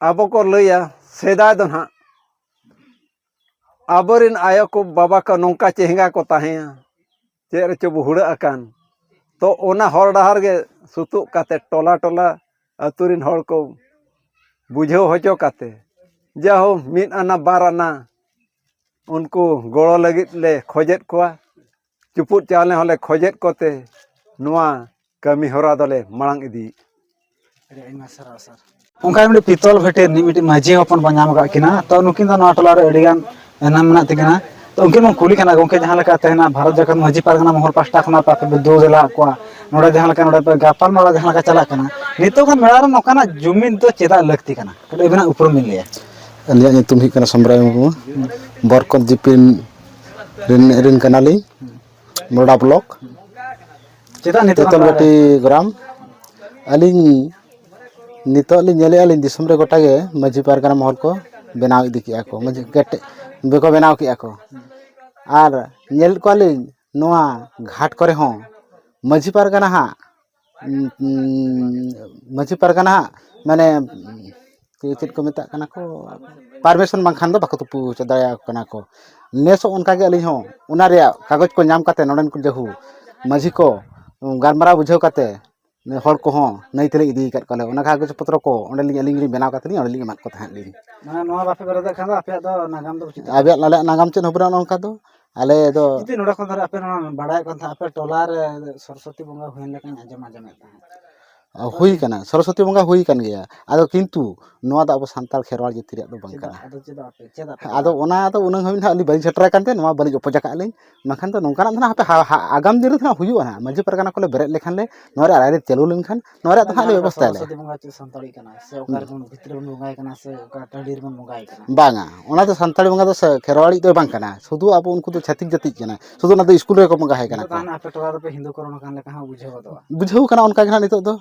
ᱟᱵᱚ ᱠᱚ ᱞᱟᱹᱭᱟ, ᱥᱮᱫᱟᱭ ᱫᱚ ᱱᱟᱦᱟᱜ ᱟᱵᱚᱨᱮᱱ ᱟᱭᱳ ᱠᱚ ᱵᱟᱵᱟ ᱠᱚ ᱱᱚᱝᱠᱟ ᱪᱮᱦᱮᱸᱜᱟ ᱠᱚ ᱛᱟᱦᱮᱸᱭᱟ, ᱪᱮᱫ ᱨᱮᱪᱚ ᱵᱚ ᱦᱩᱲᱟᱹᱜ ᱟᱠᱟᱱ᱾ ᱛᱚ ᱚᱱᱟ ᱦᱚᱨ ᱰᱟᱦᱟᱨ ᱜᱮ ᱥᱩᱛᱩᱜ ᱠᱟᱛᱮ ᱴᱚᱞᱟ ᱴᱚᱞᱟ ᱟᱹᱛᱩ ᱨᱮᱱ ᱦᱚᱲ ᱠᱚ ᱵᱩᱡᱷᱟᱹᱣ ᱦᱚᱪᱚ ᱠᱟᱛᱮ, ᱡᱟᱦᱳ ᱢᱤᱫ ᱟᱱᱟ ᱵᱟᱨ ᱟᱱᱟ ᱩᱱᱠᱩ ᱜᱚᱲᱚ ᱞᱟᱹᱜᱤᱫ ᱞᱮ ᱠᱷᱚᱡᱮᱫ ᱠᱚᱣᱟ᱾ ᱪᱩᱯᱩᱫ ᱪᱟᱣᱞᱮ ᱦᱚᱸᱞᱮ ᱠᱷᱚᱡᱮᱫ ᱠᱚᱛᱮ ᱱᱚᱣᱟ ᱠᱟᱹᱢᱤ ᱦᱚᱨᱟ ᱫᱚᱞᱮ ᱢᱟᱲᱟᱝ ᱤᱫᱤᱭᱮᱫ᱾ ᱟᱹᱰᱤ ᱟᱭᱢᱟ ᱥᱟᱨᱦᱟᱣ ᱥᱟᱨ᱾ ᱚᱱᱠᱟ ᱜᱮ ᱢᱤᱫᱴᱤᱡ ᱯᱤᱛᱚᱞ ᱵᱷᱤᱴᱤ ᱨᱤᱱᱤᱡ ᱢᱤᱫᱴᱤᱡ ᱢᱟᱹᱡᱷᱤ ᱦᱚᱯᱚᱱ ᱵᱚᱱ ᱧᱟᱢ ᱟᱠᱟᱫ ᱠᱤᱱᱟ᱾ ᱛᱚ ᱱᱩᱠᱤᱱ ᱫᱚ ᱱᱚᱣᱟ ᱴᱚᱞᱟ ᱨᱮ ᱟᱹᱰᱤ ᱜᱟᱱ ᱮᱱᱮᱢ ᱢᱮᱱᱟᱜ ᱛᱟᱹᱠᱤᱱᱟ᱾ ᱛᱚ ᱩᱱᱠᱤᱱ ᱵᱚᱱ ᱠᱩᱞᱤ ᱠᱟᱱᱟ, ᱜᱚᱢᱠᱮ, ᱡᱟᱦᱟᱸ ᱞᱮᱠᱟ ᱛᱮᱦᱮᱧ ᱵᱷᱟᱨᱚᱛ ᱡᱟᱠᱟᱛ ᱢᱟᱹᱡᱷᱤ ᱯᱟᱨᱜᱟᱱᱟ ᱢᱚᱦᱚᱞ ᱯᱟᱥᱴᱟ ᱠᱷᱚᱱᱟᱜ ᱯᱮ ᱫᱩ ᱫᱮᱞᱟ ᱟᱫ ᱠᱚᱣᱟ, ᱱᱚᱰᱮ ᱡᱟᱦᱟᱸ ᱞᱮᱠᱟ ᱱᱚᱰᱮ ᱯᱮ ᱜᱟᱯᱟᱞ ᱢᱟᱨᱟᱣ ᱡᱟᱦᱟᱸ ᱞᱮᱠᱟ ᱪᱟᱞᱟᱜ ᱠᱟᱱᱟ, ᱱᱤᱛᱚᱜ ᱜᱟᱱ ᱢᱮᱞᱟ ᱨᱮ ᱱᱚᱝᱠᱟᱱᱟᱜ ᱡᱩᱢᱤᱫ ᱫᱚ ᱪᱮᱫᱟᱜ ᱞᱟᱹᱠᱛᱤ ᱠᱟᱱᱟ? ᱠᱟᱹᱴᱤᱡ ᱟᱹᱵᱤᱱᱟᱜ ᱩᱯᱨᱩᱢ ᱵᱤᱱ ᱞᱟᱹᱭᱟ᱾ ᱟᱹᱞᱤᱧᱟᱜ ᱧᱩᱛᱩᱢ ᱦᱩᱭᱩᱜ ᱠᱟᱱᱟ ᱥᱚᱢᱨᱟᱭ ᱢᱩᱨᱢᱩ᱾ ᱵᱚᱨᱠᱚᱛ ᱡᱤᱯᱤ ᱨᱤᱱ, ᱨᱤᱱ ᱠᱟᱱᱟᱞᱤᱧ, ᱢᱚᱰᱟ ᱵᱞᱚᱠ, ᱪᱮᱫᱟᱜ ᱱᱤᱛᱚᱜ ᱛᱮᱛᱚᱞ ᱚᱱᱠᱟ ᱵᱟᱹᱴᱤ ᱜᱨᱟᱢ᱾ ᱟᱹᱞᱤᱧ ᱱᱤᱛᱚᱜ ᱞᱤᱧ ᱧᱮᱞᱮᱫᱼᱟ ᱞᱤᱧ ᱫᱤᱥᱚᱢ ᱨᱮ ᱜᱚᱴᱟ ᱜᱮ ᱢᱟᱹᱡᱷᱤ ᱯᱟᱨᱜᱟᱱᱟ ᱢᱚᱦᱚᱞ ᱠᱚ ᱵᱮᱱᱟᱣ ᱤᱫᱤ ᱠᱮᱜᱼᱟ ᱠᱚ, ᱢᱟᱹᱡᱷᱤ ᱠᱮᱴᱮᱡ ᱵᱟᱠᱚ ᱵᱮᱱᱟᱣ ᱠᱮᱜᱼᱟ ᱠᱚ᱾ ᱟᱨ ᱧᱮᱞᱮᱫ ᱠᱚᱣᱟᱞᱤᱧ ᱱᱚᱣᱟ ᱜᱷᱟᱴ ᱠᱚᱨᱮ ᱦᱚᱸ ᱢᱟᱹᱡᱷᱤ ᱯᱟᱨᱜᱟᱱᱟ ᱦᱟᱸᱜ, ᱩᱸ, ᱩᱸ, ᱢᱟᱹᱡᱷᱤ ᱯᱟᱨᱜᱟᱱᱟ ᱦᱟᱸᱜ ᱢᱟᱱᱮ ᱪᱮᱫ ᱠᱚ ᱢᱮᱛᱟᱜ ᱠᱟᱱᱟ ᱠᱚ, ᱯᱟᱨᱢᱤᱥᱚᱱ ᱵᱟᱝᱠᱷᱟᱱ ᱫᱚ ᱵᱟᱠᱚ ᱛᱩᱯᱩ ᱦᱚᱪᱚ ᱫᱟᱲᱮᱭᱟᱠᱚ ᱠᱟᱱᱟ ᱠᱚ᱾ ᱱᱮᱥ ᱦᱚᱸ ᱚᱱᱠᱟᱜᱮ ᱟᱹᱞᱤᱧ ᱦᱚᱸ ᱚᱱᱟ ᱨᱮᱭᱟᱜ ᱠᱟᱜᱚᱡᱽ ᱠᱚ ᱧᱟᱢ ᱠᱟᱛᱮ ᱱᱚᱰᱮᱱ ᱠᱚ ᱡᱟᱹᱦᱩ ᱢᱟᱹᱡᱷᱤ ᱠᱚ ᱜᱟᱞᱢᱟᱨᱟᱣ ᱵᱩᱡᱷᱟᱹᱣ ᱠᱟᱛᱮ ᱦᱚᱲ ᱠᱚᱦᱚᱸ ᱱᱟᱹᱭ ᱛᱮᱞᱮ ᱤᱫᱤ ᱟᱠᱟᱫ ᱠᱚᱣᱟ ᱞᱮ᱾ ᱚᱱᱟ ᱠᱟᱜᱚᱡᱽ ᱯᱚᱛᱨᱚ ᱠᱚ ᱚᱸᱰᱮ ᱞᱤᱧ, ᱟᱹᱞᱤᱧ ᱞᱤᱧ ᱵᱮᱱᱟᱣ ᱠᱟᱛᱮ ᱞᱤᱧ ᱚᱸᱰᱮ ᱞᱤᱧ ᱮᱢᱟᱫ ᱠᱚ ᱛᱟᱦᱮᱸᱫ ᱞᱤᱧ᱾ ᱢᱟᱱᱮ ᱱᱚᱣᱟ ᱵᱟᱯᱮ ᱵᱮᱨᱮᱫ ᱠᱷᱟᱱ ᱫᱚ ᱟᱯᱮᱭᱟᱜ ᱫᱚ ᱱᱟᱜᱟᱢ ᱫᱚ ᱵᱟᱹᱪᱩᱜ ᱛᱟᱯᱮᱭᱟ? ᱟᱞᱮᱭᱟᱜ ᱱᱟᱜᱟᱢ ᱪᱮᱫ ᱦᱚᱸ ᱵᱟᱹᱱᱩᱜᱼᱟ ᱱᱚᱝᱠᱟ ᱫᱚ᱾ ᱟᱞᱮ ᱫᱚ ᱡᱩᱫᱤ ᱱᱚᱰᱮ ᱠᱷᱚᱱ ᱫᱷᱚᱨᱮ ᱟᱯᱮ ᱱᱚᱣᱟ ᱵᱟᱲᱟᱭ ᱠᱟᱱ ᱛᱟᱦᱮᱸᱫ, ᱟᱯᱮ ᱴᱚᱞᱟ ᱨᱮ ᱥᱚᱨᱚᱥᱚᱛᱤ ᱵᱚᱸᱜᱟ ᱦᱩᱭᱮᱱ ᱞᱮᱠᱟᱧ ᱟᱸᱡᱚᱢ, ᱟᱸᱡᱚᱢᱮᱫ ᱛᱟᱦᱮᱸᱫ᱾ ᱦᱩᱭ ᱠᱟᱱᱟ, ᱥᱚᱨᱚᱥᱚᱛᱤ ᱵᱚᱸᱜᱟ ᱦᱩᱭ ᱠᱟᱱ ᱜᱮᱭᱟ, ᱟᱫᱚ ᱠᱤᱱᱛᱩ ᱱᱚᱣᱟ ᱫᱚ ᱟᱵᱚ ᱥᱟᱱᱛᱟᱲ ᱠᱷᱮᱨᱣᱟᱲ ᱡᱟᱹᱛᱤ ᱨᱮᱭᱟᱜ ᱫᱚ ᱵᱟᱝ ᱪᱮᱫᱟᱜ? ᱠᱟᱱᱟ᱾ ᱟᱫᱚ ᱪᱮᱫᱟᱜ ᱟᱯᱮ, ᱪᱮᱫᱟᱜ ᱯᱮ ᱟᱫᱚ ᱠᱚᱨᱟᱣᱟ? ᱚᱱᱟ ᱫᱚ ᱩᱱᱟᱹᱝ ᱦᱟᱹᱵᱤᱡ ᱱᱟᱦᱟᱜ ᱟᱹᱞᱤᱧ ᱵᱟᱹᱞᱤᱧ ᱥᱮᱴᱮᱨ ᱟᱠᱟᱱ ᱛᱮ ᱱᱚᱣᱟ ᱵᱟᱹᱞᱤᱧ ᱚᱯᱚᱡ ᱟᱠᱟᱫ ᱞᱤᱧ, ᱵᱟᱝᱠᱷᱟᱱ ᱫᱚ ᱱᱚᱝᱠᱟᱱᱟᱜ ᱫᱚ ᱱᱟᱦᱟᱜ ᱦᱟᱯᱮ ᱦᱟ-, ᱦᱟ-, ᱟᱜᱟᱢ ᱫᱤᱱ ᱨᱮ ᱱᱟᱦᱟᱜ ᱦᱩᱭᱩᱜᱼᱟ ᱱᱟᱦᱟᱜ, ᱢᱟᱹᱡᱷᱤ ᱯᱟᱨᱜᱟᱱᱟ ᱠᱚᱞᱮ ᱵᱮᱨᱮᱫ ᱞᱮᱠᱷᱟᱱ ᱞᱮ ᱱᱚᱣᱟ ᱨᱮᱭᱟᱜ ᱨᱟᱭ ᱨᱮ ᱪᱟᱹᱞᱩ ᱞᱮᱱᱠᱷᱟᱱ ᱱᱚᱣᱟ ᱨᱮᱭᱟᱜ ᱫᱚ ᱱᱟᱦᱟᱜ ᱞᱮ ᱡᱟᱦᱟᱸ ᱞᱮᱠᱟ ᱵᱮᱵᱚᱥᱛᱷᱟᱭᱟᱞᱮ᱾ ᱥᱚᱨᱚᱥᱚᱛᱤ ᱵᱚᱸᱜᱟ ᱪᱮᱫ ᱥᱟᱱᱛᱟᱲᱤ ᱠᱟᱱᱟ ᱥᱮ ᱚᱠᱟ ᱨᱮᱵᱚᱱ ᱵᱷᱤᱛᱨᱤ ᱨᱮᱵᱚᱱ ᱵᱚᱸᱜᱟᱭ ᱠᱟᱱᱟ ᱥᱮ ᱚᱠᱟ ᱴᱟᱺᱰᱤ ᱨᱮᱵᱚᱱ ᱵᱚᱸᱜᱟᱭ ᱠᱟᱱᱟ? ᱵᱟᱝᱟ, ᱚᱱᱟ ᱫᱚ ᱥᱟᱱᱛᱟᱲᱤ ᱵᱚᱸᱜᱟ ᱫᱚ ᱥᱮ ᱠᱷᱮᱨᱣᱟᱲᱤᱡ ᱫᱚ ᱵᱟᱝ ᱠᱟᱱᱟ, ᱥᱩᱫᱷᱩ ᱟᱵᱚ ᱩᱱᱠᱩ ᱫᱚ ᱪᱷᱟᱹᱛᱤᱠ ᱡᱟᱹᱛᱤ ᱠᱟᱱᱟ, ᱥᱩᱫᱷᱩ ᱚᱱᱟ ᱫᱚ ᱥᱠᱩᱞ ᱨᱮᱠᱚ ᱵᱚᱸᱜᱟ ᱦᱟᱭ ᱠᱟᱱᱟ ᱱᱤᱛᱚᱜ ᱫᱚ ᱠᱚ᱾ ᱦᱟᱱᱮ ᱟᱯᱮ ᱴᱚᱞᱟ ᱫᱚᱯᱮ ᱦᱤᱱᱫᱩ ᱠᱚᱨᱚᱱ ᱟᱠᱟᱱ ᱞᱮᱠᱟ ᱦᱚᱸ ᱵᱩᱡᱷᱟᱹᱣ ᱜᱚᱫᱚᱜᱼᱟ᱾ ᱵᱩᱡᱷᱟᱹᱣ ᱠᱟᱱᱟ ᱚᱱᱠᱟ ᱜᱮ ᱱᱟᱦᱟᱜ ᱱᱤᱛᱚᱜ ᱫᱚ᱾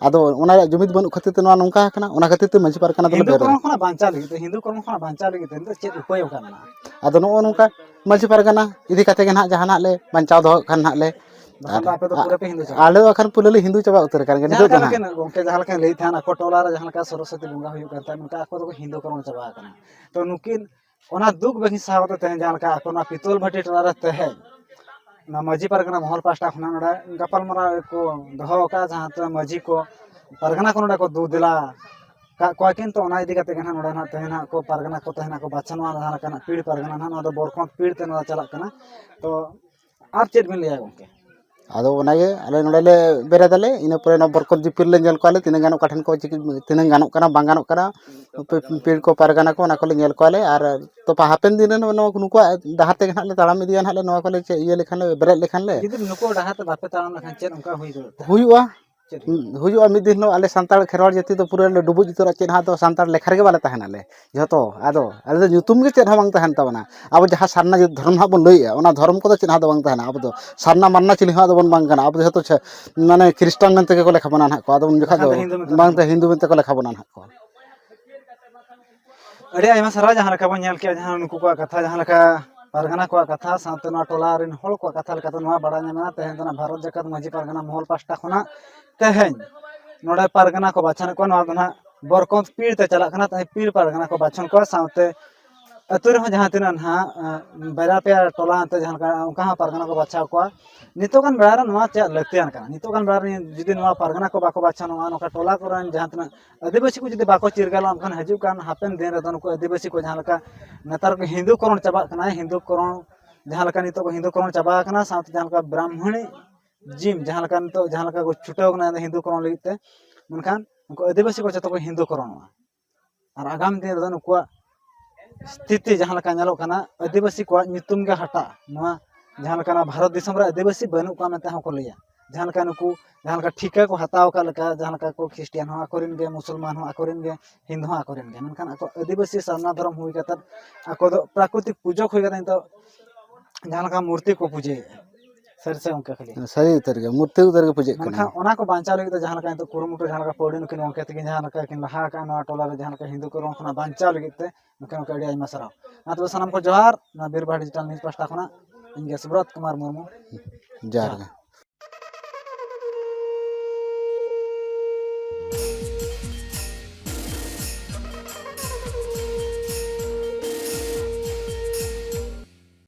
ᱟᱫᱚ ᱚᱱᱟ ᱨᱮᱭᱟᱜ ᱡᱩᱢᱤᱫ ᱵᱟᱹᱱᱩᱜ ᱠᱷᱟᱹᱛᱤᱨ ᱛᱮ ᱱᱚᱣᱟ ᱱᱚᱝᱠᱟ ᱟᱠᱟᱱᱟ᱾ ᱚᱱᱟ ᱠᱷᱟᱹᱛᱤᱨ ᱛᱮ ᱢᱟᱹᱡᱷᱤ ᱯᱟᱨᱜᱟᱱᱟ ᱫᱚᱞᱮ ᱦᱤᱱᱫᱩ ᱵᱮᱨᱮᱫ ᱠᱚᱨᱚᱱ ᱠᱷᱚᱱᱟᱜ ᱵᱟᱧᱪᱟᱣ ᱞᱟᱹᱜᱤᱫ ᱛᱮ, ᱦᱤᱱᱫᱩ ᱠᱚᱨᱚᱱ ᱠᱷᱚᱱᱟᱜ ᱵᱟᱧᱪᱟᱣ ᱞᱟᱹᱜᱤᱫ ᱛᱮ ᱱᱤᱛᱚᱜ ᱪᱮᱫ ᱩᱯᱟᱹᱭ ᱚᱱᱠᱟ ᱢᱮᱱᱟᱜᱼᱟ? ᱟᱫᱚ ᱱᱚᱜᱼᱚ ᱱᱚᱝᱠᱟ ᱢᱟᱹᱡᱷᱤ ᱯᱟᱨᱜᱟᱱᱟ ᱤᱫᱤ ᱠᱟᱛᱮ ᱜᱮ ᱱᱟᱦᱟᱜ ᱡᱟᱦᱟᱱᱟᱜ ᱞᱮ ᱵᱟᱧᱪᱟᱣ ᱫᱚᱦᱚ ᱠᱟᱜ ᱠᱷᱟᱱ ᱱᱟᱦᱟᱜ ᱞᱮ᱾ ᱵᱟᱠᱷᱟᱱ ᱫᱚ ᱟᱯᱮ ᱫᱚ ᱯᱩᱨᱟᱹ ᱯᱮ ᱦᱤᱱᱫᱩ ᱪᱟᱵᱟᱜᱼᱟ᱾ ᱟᱞᱮ ᱫᱚ ᱟᱠᱷᱟᱱ ᱯᱩᱨᱟᱹ ᱞᱮ ᱦᱤᱱᱫᱩ ᱪᱟᱵᱟ ᱩᱛᱟᱹᱨ ᱟᱠᱟᱱ ᱜᱮᱭᱟ ᱡᱟᱦᱟᱸ ᱱᱤᱛᱚᱜ ᱫᱚ ᱞᱮᱠᱟ ᱱᱟᱦᱟᱜ᱾ ᱜᱚᱢᱠᱮ, ᱡᱟᱦᱟᱸ ᱞᱮᱠᱟᱧ ᱞᱟᱹᱭᱮᱫ ᱛᱟᱦᱮᱸᱫ, ᱟᱠᱚ ᱴᱚᱞᱟ ᱨᱮ ᱡᱟᱦᱟᱸ ᱞᱮᱠᱟ ᱥᱚᱨᱚᱥᱚᱛᱤ ᱵᱚᱸᱜᱟ ᱦᱩᱭᱩᱜ ᱠᱟᱱ ᱛᱟᱦᱮᱸᱫ, ᱢᱮᱱᱠᱷᱟᱱ ᱟᱠᱚ ᱫᱚᱠᱚ ᱦᱤᱱᱫᱩ ᱠᱚᱨᱚᱱ ᱪᱟᱵᱟ ᱟᱠᱟᱱᱟ᱾ ᱛᱚ ᱱᱩᱠᱤᱱ ᱚᱱᱟ ᱫᱩᱠ ᱵᱟᱹᱠᱤᱱ ᱥᱟᱦᱟᱣ ᱠᱟᱛᱮ ᱛᱮᱦᱮᱧ ᱡᱟᱦᱟᱸ ᱞᱮᱠᱟ ᱟᱠᱚ ᱱᱚᱣᱟ ᱯᱤᱛᱚᱞ ᱵᱷᱟᱹᱴᱤ ᱴᱚᱞᱟ ᱨᱮ ᱛᱮᱦᱮᱧ ᱚᱱᱟ ᱢᱟᱹᱡᱷᱤ ᱯᱟᱨᱜᱟᱱᱟ ᱢᱚᱦᱚᱞ ᱯᱟᱦᱴᱟ ᱠᱷᱚᱱᱟᱜ ᱱᱚᱰᱮ ᱜᱟᱯᱟᱞᱢᱟᱨᱟᱣ ᱠᱚ ᱫᱚᱦᱚ ᱟᱠᱟᱫᱼᱟ, ᱡᱟᱦᱟᱸ ᱛᱮ ᱢᱟᱹᱡᱷᱤ ᱠᱚ ᱯᱟᱨᱜᱟᱱᱟ ᱠᱚ ᱱᱚᱰᱮ ᱠᱚ ᱫᱩ ᱫᱮᱞᱟ ᱠᱟᱜ ᱠᱚᱣᱟ ᱠᱤᱱ᱾ ᱛᱚ ᱚᱱᱟ ᱤᱫᱤ ᱠᱟᱛᱮ ᱜᱮ ᱱᱟᱦᱟᱜ ᱱᱚᱰᱮ ᱱᱟᱦᱟᱜ ᱛᱮᱦᱮᱧ ᱱᱟᱦᱟᱜ ᱠᱚ ᱯᱟᱨᱜᱟᱱᱟ ᱠᱚ ᱛᱟᱦᱮᱱᱟ ᱠᱚ ᱵᱟᱪᱷᱚᱱᱚᱜᱼᱟ, ᱡᱟᱦᱟᱸ ᱞᱮᱠᱟᱱᱟᱜ ᱯᱤᱲ ᱯᱟᱨᱜᱟᱱᱟ ᱱᱟᱦᱟᱜ ᱱᱚᱣᱟ ᱫᱚ ᱵᱚᱨᱠᱷᱚᱸᱰ ᱯᱤᱲ ᱛᱮ ᱱᱚᱣᱟ ᱪᱟᱞᱟᱜ ᱠᱟᱱᱟ᱾ ᱛᱚ ᱟᱨ ᱪᱮᱫ ᱵᱤᱱ ᱞᱟᱹᱭᱟ ᱜᱚᱢᱠᱮ? ᱟᱫᱚ ᱚᱱᱟᱜᱮ ᱟᱞᱮ ᱱᱚᱰᱮ ᱞᱮ ᱵᱮᱨᱮᱫᱟᱞᱮ, ᱤᱱᱟᱹ ᱯᱚᱨᱮ ᱱᱚᱣᱟ ᱵᱚᱨᱠᱚᱛ ᱡᱤᱯᱤᱞ ᱞᱮ ᱧᱮᱞ ᱠᱚᱣᱟᱞᱮ, ᱛᱤᱱᱟᱹᱜ ᱜᱟᱱ ᱚᱠᱟ ᱴᱷᱮᱱ ᱠᱚ ᱪᱤᱠᱟᱹ, ᱛᱤᱱᱟᱹᱜ ᱜᱟᱱᱚᱜ ᱠᱟᱱᱟ ᱵᱟᱝ ᱜᱟᱱᱚᱜ ᱠᱟᱱᱟ, ᱯᱤ-, ᱯᱤᱲ ᱠᱚ ᱯᱟᱨᱜᱟᱱᱟ ᱠᱚ ᱚᱱᱟ ᱠᱚᱞᱮ ᱧᱮᱞ ᱠᱚᱣᱟᱞᱮ᱾ ᱟᱨ ᱛᱚᱯᱟ ᱦᱟᱯᱮᱱ ᱫᱤᱱ ᱨᱮ ᱱᱚᱣᱟ, ᱱᱩᱠᱩᱣᱟᱜ ᱰᱟᱦᱟᱨ ᱛᱮᱜᱮ ᱱᱟᱦᱟᱜ ᱞᱮ ᱛᱟᱲᱟᱢ ᱤᱫᱤᱭᱟ ᱱᱟᱦᱟᱜ ᱞᱮ, ᱱᱚᱣᱟ ᱠᱚᱞᱮ ᱪᱮᱫ ᱤᱭᱟᱹ ᱞᱮᱠᱷᱟᱱ ᱞᱮ ᱵᱮᱨᱮᱫ ᱞᱮᱠᱷᱟᱱ ᱞᱮ᱾ ᱡᱩᱫᱤ ᱱᱩᱠᱩ ᱰᱟᱦᱟᱨ ᱛᱮ ᱵᱟᱯᱮ ᱛᱟᱲᱟᱢ ᱞᱮᱠᱷᱟᱱ ᱪᱮᱫ ᱚᱱᱠᱟ ᱦᱩᱭ ᱫᱟᱲᱮᱭᱟᱜᱼᱟ? ᱦᱩᱭᱩᱜᱼᱟ᱾ ᱪᱮᱫ ᱦᱩᱭᱩᱜᱼᱟ? ᱦᱩᱸ, ᱦᱩᱭᱩᱜᱼᱟ᱾ ᱢᱤᱫ ᱫᱤᱱ ᱦᱤᱞᱳᱜ ᱟᱞᱮ ᱥᱟᱱᱛᱟᱲ ᱠᱷᱮᱨᱣᱟᱲ ᱡᱟᱹᱛᱤ ᱫᱚ ᱯᱩᱨᱟᱹ ᱞᱮ ᱰᱩᱵᱩᱡ ᱩᱛᱟᱹᱨᱚᱜᱼᱟ, ᱪᱮᱫ ᱦᱟᱸᱜ ᱫᱚ ᱥᱟᱱᱛᱟᱲ ᱞᱮᱠᱷᱟ ᱨᱮᱜᱮ ᱵᱟᱞᱮ ᱛᱟᱦᱮᱱᱟ ᱞᱮ ᱡᱷᱚᱛᱚ᱾ ᱟᱫᱚ ᱟᱞᱮ ᱫᱚ ᱧᱩᱛᱩᱢ ᱜᱮ ᱪᱮᱫ ᱦᱚᱸ ᱵᱟᱝ ᱛᱟᱦᱮᱱ ᱛᱟᱵᱚᱱᱟ᱾ ᱟᱵᱚ ᱡᱟᱦᱟᱸ ᱥᱟᱨᱱᱟ ᱡᱟᱹᱛ ᱫᱷᱚᱨᱚᱢ ᱦᱟᱸᱜ ᱵᱚᱱ ᱞᱟᱹᱭᱮᱜᱼᱟ, ᱚᱱᱟ ᱫᱷᱚᱨᱚᱢ ᱠᱚᱫᱚ ᱪᱮᱫ ᱦᱚᱸ ᱟᱫᱚ ᱵᱟᱝ ᱛᱟᱦᱮᱱᱟ᱾ ᱟᱵᱚ ᱫᱚ ᱥᱟᱨᱱᱟ ᱢᱟᱨᱱᱟ ᱪᱤᱞᱤ ᱦᱚᱸ ᱟᱫᱚ ᱵᱚᱱ ᱵᱟᱝ ᱠᱟᱱᱟ᱾ ᱟᱵᱚ ᱫᱚ ᱡᱷᱚᱛᱚ ᱪᱷᱟ-, ᱢᱟᱱᱮ ᱠᱷᱨᱤᱥᱴᱟᱱ ᱢᱮᱱᱛᱮ ᱜᱮᱠᱚ ᱞᱮᱠᱷᱟ ᱵᱚᱱᱟ ᱱᱟᱦᱟᱜ ᱠᱚ᱾ ᱟᱫᱚ ᱩᱱ ᱡᱚᱠᱷᱟᱡ ᱵᱟᱠᱷᱟᱱ ᱫᱚ ᱫᱚ ᱦᱤᱱᱫᱩ ᱢᱮᱱᱛᱮ ᱵᱟᱝ ᱫᱚ ᱦᱤᱱᱫᱩ ᱢᱮᱱᱛᱮ ᱠᱚ ᱞᱮᱠᱷᱟ ᱵᱚᱱᱟ ᱱᱟᱦᱟᱜ ᱠᱚ᱾ ᱟᱹᱰᱤ ᱟᱭᱢᱟ ᱥᱟᱨᱦᱟᱣ᱾ ᱡᱟᱦᱟᱸ ᱞᱮᱠᱟ ᱵᱚᱱ ᱧᱮᱞ ᱠᱮᱜᱼᱟ, ᱡᱟᱦᱟᱸ ᱱᱩᱠᱩ ᱠᱚᱣᱟᱜ ᱠᱟᱛᱷᱟ, ᱡᱟᱦᱟᱸ ᱞᱮᱠᱟ ᱯᱟᱨᱜᱟᱱᱟ ᱠᱚᱣᱟᱜ ᱠᱟᱛᱷᱟ, ᱥᱟᱶᱛᱮ ᱱᱚᱣᱟ ᱴᱚᱞᱟ ᱨᱮᱱ ᱦᱚᱲ ᱠᱚᱣᱟᱜ ᱠᱟᱛᱷᱟ ᱞᱮᱠᱟᱛᱮ ᱱᱚᱣᱟ ᱵᱟᱲᱟᱭ ᱧᱟᱢᱮᱱᱟ, ᱛᱮᱦᱮᱧ ᱫᱚ ᱱᱟᱜ ᱵᱷᱟᱨᱚᱛ ᱡᱟᱠᱟᱛ ᱢᱟᱹᱡᱷᱤ ᱯᱟᱨᱜᱟᱱᱟ ᱢᱚᱦᱚᱞ ᱯᱟᱦᱴᱟ ᱠᱷᱚᱱᱟᱜ ᱛᱮᱦᱮᱧ ᱱᱚᱰᱮ ᱯᱟᱨᱜᱟᱱᱟ ᱠᱚ ᱵᱟᱪᱷᱚᱱᱮᱫ ᱠᱚᱣᱟ᱾ ᱱᱚᱣᱟ ᱫᱚ ᱱᱟᱜ ᱵᱚᱨᱠᱚᱸᱫᱽ ᱯᱤᱲ ᱛᱮ ᱪᱟᱞᱟᱜ ᱠᱟᱱᱟ, ᱛᱮᱦᱮᱧ ᱯᱤᱲ ᱯᱟᱨᱜᱟᱱᱟ ᱠᱚ ᱵᱟᱪᱷᱚᱱ ᱠᱚᱣᱟ᱾ ᱥᱟᱶᱛᱮ ᱟᱹᱛᱩ ᱨᱮᱦᱚᱸ ᱡᱟᱦᱟᱸ ᱛᱤᱱᱟᱹᱜ ᱱᱟᱦᱟᱜ, ᱮᱸ, ᱵᱟᱨᱭᱟ ᱯᱮᱭᱟ ᱴᱚᱞᱟ ᱮᱱᱛᱮ ᱡᱟᱦᱟᱸ ᱞᱮᱠᱟ ᱚᱱᱠᱟ ᱦᱚᱸ ᱯᱟᱨᱜᱟᱱᱟ ᱠᱚ ᱵᱟᱪᱷᱟᱣ ᱠᱚᱣᱟ᱾ ᱱᱤᱛᱚᱜ ᱜᱟᱱ ᱵᱮᱲᱟ ᱨᱮ ᱱᱚᱣᱟ ᱪᱮᱫ ᱞᱟᱹᱠᱛᱤᱭᱟᱱ ᱠᱟᱱᱟ? ᱱᱤᱛᱚᱜ ᱜᱟᱱ ᱵᱮᱲᱟ ᱨᱮ ᱡᱩᱫᱤ ᱱᱚᱣᱟ ᱯᱟᱨᱜᱟᱱᱟ ᱠᱚ ᱵᱟᱠᱚ ᱵᱟᱪᱷᱟᱣᱟ, ᱱᱚᱣᱟ ᱱᱚᱝᱠᱟ ᱴᱚᱞᱟ ᱠᱚᱨᱮᱱ ᱡᱟᱦᱟᱸ ᱛᱤᱱᱟᱹᱜ ᱟᱹᱫᱤᱵᱟᱹᱥᱤ ᱠᱚ ᱡᱩᱫᱤ ᱵᱟᱠᱚ ᱪᱤᱨᱜᱟᱹᱞᱚᱜᱼᱟ, ᱮᱱᱠᱷᱟᱱ ᱦᱤᱡᱩᱜ ᱠᱟᱱ ᱦᱟᱯᱮᱱ ᱫᱤᱱ ᱨᱮᱫᱚ ᱱᱩᱠᱩ ᱟᱹᱫᱤᱵᱟᱹᱥᱤ ᱠᱚ ᱡᱟᱦᱟᱸ ᱞᱮᱠᱟ ᱱᱮᱛᱟᱨ ᱠᱚ ᱦᱤᱱᱫᱩ ᱠᱚᱨᱚᱱ ᱪᱟᱵᱟᱜ ᱠᱟᱱᱟ, ᱦᱤᱱᱫᱩ ᱠᱚᱨᱚᱱ ᱡᱟᱦᱟᱸ ᱞᱮᱠᱟ ᱱᱤᱛᱚᱜ ᱠᱚ ᱦᱤᱱᱫᱩ ᱠᱚᱨᱚᱱ ᱪᱟᱵᱟ ᱟᱠᱟᱱᱟ, ᱥᱟᱶᱛᱮ ᱡᱟᱦᱟᱸ ᱞᱮᱠᱟ ᱵᱨᱟᱦᱢᱚᱬᱤ ᱡᱤᱢ ᱡᱟᱦᱟᱸ ᱞᱮᱠᱟ ᱱᱤᱛᱚᱜ ᱡᱟᱦᱟᱸ ᱞᱮᱠᱟ ᱠᱚ ᱪᱷᱩᱴᱟᱹᱣ ᱠᱟᱱᱟ ᱦᱤᱱᱫᱩ ᱠᱚᱨᱚᱱ ᱞᱟᱹᱜᱤᱫ ᱛᱮ, ᱢᱮᱱᱠᱷᱟᱱ ᱩᱱᱠᱩ ᱟᱹᱫᱤᱵᱟᱹᱥᱤ ᱠᱚ ᱡᱚᱛᱚ ᱠᱚ ᱦᱤᱱᱫᱩ ᱠᱚᱨᱚᱱᱚᱜᱼᱟ᱾ ᱟᱨ ᱟᱜᱟᱢ ᱫᱤᱱ ᱨᱮᱫᱚ ᱱᱩᱠᱩᱣᱟᱜ ᱥᱛᱷᱤᱛᱤ ᱡᱟᱦᱟᱸ ᱞᱮᱠᱟ ᱧᱮᱞᱚᱜ ᱠᱟᱱᱟ, ᱟᱹᱫᱤᱵᱟᱹᱥᱤ ᱠᱚᱣᱟᱜ ᱧᱩᱛᱩᱢ ᱜᱮ ᱦᱟᱴᱟᱜ᱾ ᱱᱚᱣᱟ ᱡᱟᱦᱟᱸ ᱞᱮᱠᱟ ᱱᱚᱣᱟ ᱵᱷᱟᱨᱚᱛ ᱫᱤᱥᱚᱢ ᱨᱮ ᱟᱹᱫᱤᱵᱟᱹᱥᱤ ᱵᱟᱹᱱᱩᱜ ᱠᱚᱣᱟ ᱢᱮᱱᱛᱮ ᱦᱚᱸᱠᱚ ᱞᱟᱹᱭᱟ᱾ ᱡᱟᱦᱟᱸ ᱞᱮᱠᱟ ᱱᱩᱠᱩ ᱡᱟᱦᱟᱸ ᱞᱮᱠᱟ ᱴᱷᱤᱠᱟᱹ ᱠᱚ ᱦᱟᱛᱟᱣ ᱟᱠᱟᱫ ᱞᱮᱠᱟ, ᱡᱟᱦᱟᱸ ᱞᱮᱠᱟ ᱠᱚ ᱠᱷᱨᱤᱥᱴᱤᱭᱟᱱ ᱦᱚᱸ ᱟᱠᱚᱨᱮᱱ ᱜᱮ, ᱢᱩᱥᱚᱞᱢᱟᱱ ᱦᱚᱸ ᱟᱠᱚᱨᱮᱱ ᱜᱮ, ᱦᱤᱱᱫᱩ ᱦᱚᱸ ᱟᱠᱚᱨᱮᱱ ᱜᱮ, ᱢᱮᱱᱠᱷᱟᱱ ᱟᱠᱚ ᱟᱹᱫᱤᱵᱟᱹᱥᱤ ᱥᱟᱨᱱᱟ ᱫᱷᱚᱨᱚᱢ ᱦᱩᱭ ᱠᱟᱛᱮᱫ, ᱟᱠᱚ ᱫᱚ ᱯᱨᱟᱠᱨᱤᱛᱤᱠ ᱯᱩᱡᱚᱠ ᱦᱩᱭ ᱠᱟᱛᱮᱫ ᱱᱤᱛᱚᱜ ᱡᱟᱦᱟᱸ ᱞᱮᱠᱟ ᱢᱩᱨᱛᱤ ᱠᱚ ᱯᱩᱡᱟᱹᱭᱮᱫᱼᱟ, ᱥᱟᱹᱨᱤ ᱥᱮ ᱜᱚᱢᱠᱮ ᱠᱷᱟᱹᱞᱤ? ᱥᱟᱹᱨᱤ ᱩᱛᱟᱹᱨ ᱜᱮ, ᱢᱩᱨᱛᱤ ᱩᱛᱟᱹᱨ ᱜᱮ ᱯᱩᱡᱟᱹᱜ ᱠᱟᱱᱟ᱾ ᱢᱮᱱᱠᱷᱟᱱ ᱚᱱᱟ ᱠᱚ ᱵᱟᱧᱪᱟᱣ ᱞᱟᱹᱜᱤᱫ ᱛᱮ ᱡᱟᱦᱟᱸ ᱞᱮᱠᱟ ᱱᱤᱛᱚᱜ ᱠᱩᱨᱩᱢᱩᱴᱩ, ᱡᱟᱦᱟᱸ ᱞᱮᱠᱟ ᱯᱟᱹᱣᱲᱤ ᱱᱩᱠᱤᱱ ᱜᱚᱢᱠᱮ ᱛᱟᱹᱠᱤᱱ ᱡᱟᱦᱟᱸ ᱞᱮᱠᱟ ᱠᱤᱱ ᱞᱟᱦᱟ ᱟᱠᱟᱫᱼᱟ ᱱᱚᱣᱟ ᱴᱚᱞᱟ ᱨᱮ, ᱡᱟᱦᱟᱸ ᱞᱮᱠᱟ ᱦᱤᱱᱫᱩ ᱠᱚ ᱨᱚᱲ ᱠᱷᱚᱱᱟᱜ ᱵᱟᱧᱪᱟᱣ ᱞᱟᱹᱜᱤᱫ ᱛᱮ, ᱱᱩᱠᱤᱱ ᱜᱚᱢᱠᱮ ᱟᱹᱰᱤ ᱟᱭᱢᱟ ᱥᱟᱨᱦᱟᱣ᱾ ᱢᱟ ᱛᱚᱵᱮ ᱥᱟᱱᱟᱢ ᱠᱚ ᱡᱚᱦᱟᱨ, ᱱᱚᱣᱟ ᱵᱤᱨᱵᱟᱦᱟ ᱰᱤᱡᱤᱴᱟᱞ ᱱᱤᱭᱩᱡᱽ ᱯᱟᱥᱴᱟ ᱠᱷᱚᱱᱟᱜ ᱤᱧ ᱜᱮ ᱥᱩᱵᱨᱚᱛ ᱠᱩᱢᱟᱨ ᱢᱩᱨᱢᱩ᱾ ᱡᱚᱦᱟᱨ ᱜᱮ᱾